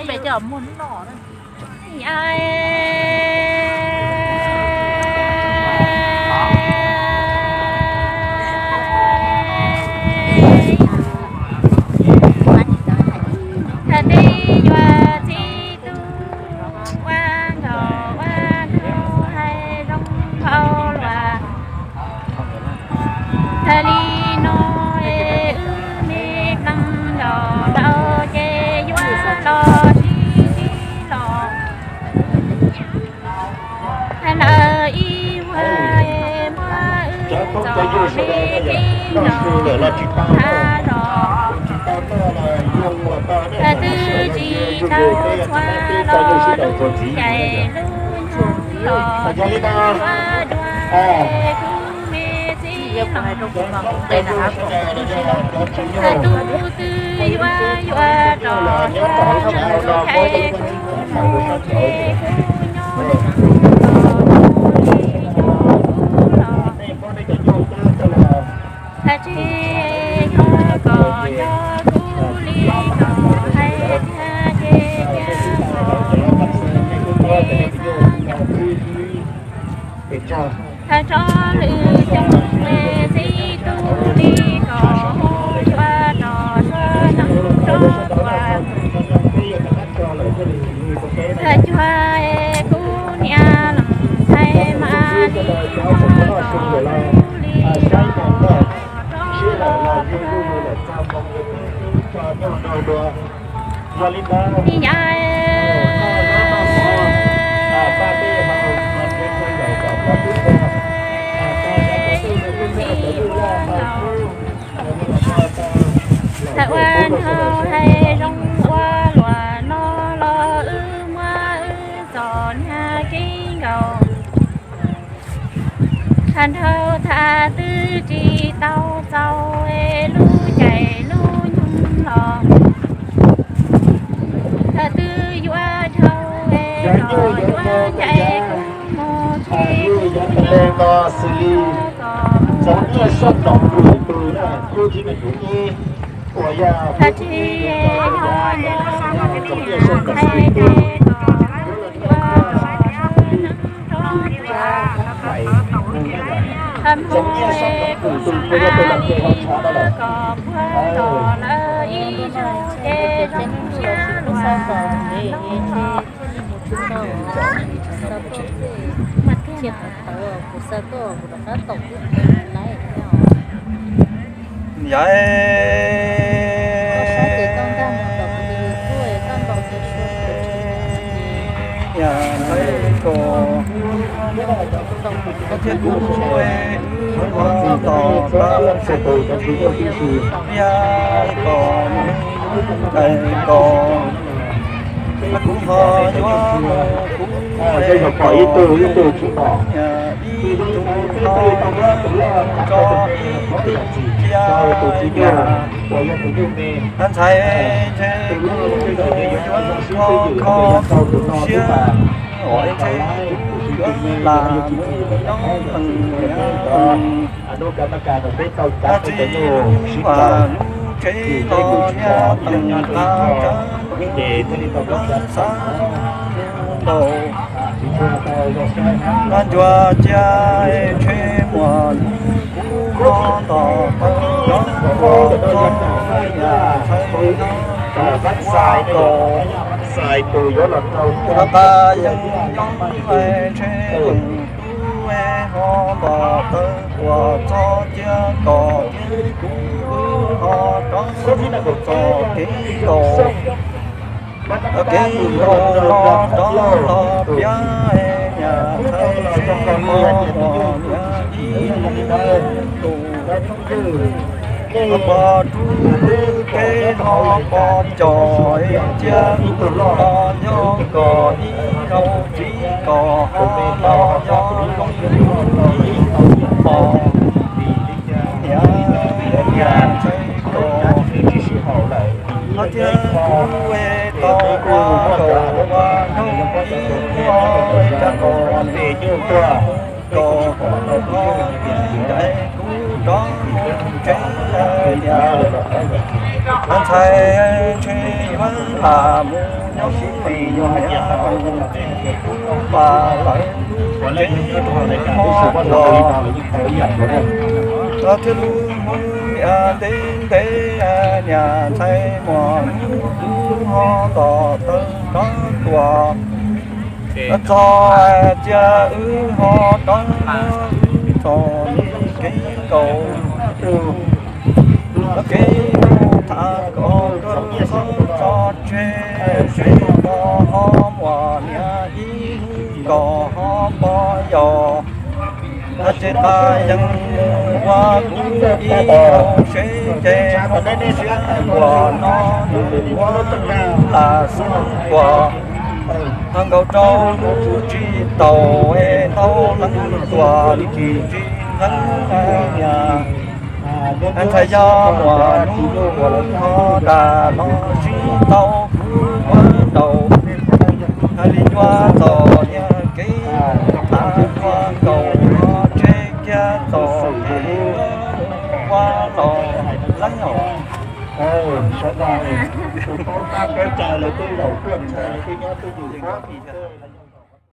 Pem coj muag hnub no. Thaum twg yuav txi tus ua nkauj ua nraug hais zoo nkauj luaj. Thaum li no es wb me pleev nkaus rau ces yuav los sib sib los. Thaum lawm ib vuag es muab wb txom me kev nkaus tag zog. Thaum twg tsis tau txhua lub caij lub nyoog los yuav dua es kuv me txiv los. Thaum tus twg yuav yuav rau kuv hais kuv mus ces kuv nyob kuv los. Hais tsis nco kom nco kuv li kom hais tiag ces tiag los kuv me xab nyob kuv me xab. Thaum tso lwm xyoo me txi tus li kom hu yuav rau suav neeg rov tuaj. Thaum cuag es kuv niam los ntxhais mas li no kom kuv li kom rov los tuaj. Ib yam li ua nkaus. Thaum ua nraug hais zoo ua luaj no los wb muab wb txom nyem kev nkaus. Thaum nraug thaum twg tsis tau txaus es lub caij lub nyoog los. Thaum twg yuav dhau es los yuav ncaim kuv mus ces kuv nyob kuv los kom mus ces kuv nyob. Thaum tsis yog nco hais tias kom yuav rov tuaj. Thaum mus es kuv xav li no kom puag tom lawv ib zaug ces zoo siab luaj no. Yog ntawd kom koj thiab kuv ua tos tau tiag kom, kom kuv ho yuav mus kuv ib tug ib tug tsis pom. Ib tug no tso ib tug cia, ntxhais ntshe kuv yuav kho kho siab, ntshe kuv yuav lam mus nyob peem. Tsis muaj lub tsev los nyob peem qab tsawb, xav ntaus ncua cia, ntshe muaj hnub kuv ho nto taw nyob qhov txoj yam txhawj no ua kom rov qab yeej nyob, ntshe yus tub ho nto taw ua txob cia kom thiab kuv wb ho rov txog kev nkaus. Kev nkaus no rov los piav, niam ntxhais seb ho muaj niam ib tus, ho pom rub teb ho pom cos, cia kuv los nyob kom ib zaug, txiv kom ho los nyob ib zaug, pom niam ntxhais kom ho thiab kuv tau ua nraug ib muaj cas kom kom kuv ho ncaim kuv rov tsev, niam ntxhais ntshe yuav lam mus Ib tug pa lawv lub tsev hmo tuam, thiab lub hmoov ntiaj ntev ntev, niam ntxhais muaj hnub ho nto taw rov tuaj. Txog cia wb ho rov txog kev nkaum, kev nkaum tham kom koj txhob tso tseg, seb koj ho muaj niam ib hnub koj ho pom yog. Ces tas yees ua kuv ib zaug seb ces hnub siab uas no nws ua lam xub tuaj, nkaus rau lub tsis taus es ntau leej tuaj tsis tsis heev niam. Ntxhais yog muaj hnub ho dag los sib tau kuv ua nraum, hais li nyuaj txom nyem kev tham nyuaj nkaus los tseg kiag txom nyem ua los leej os. Sawv daws, tus tub tab peb tsa lawv twb laus tuaj ntshai lawv twb nyob twb yus fab li thiab.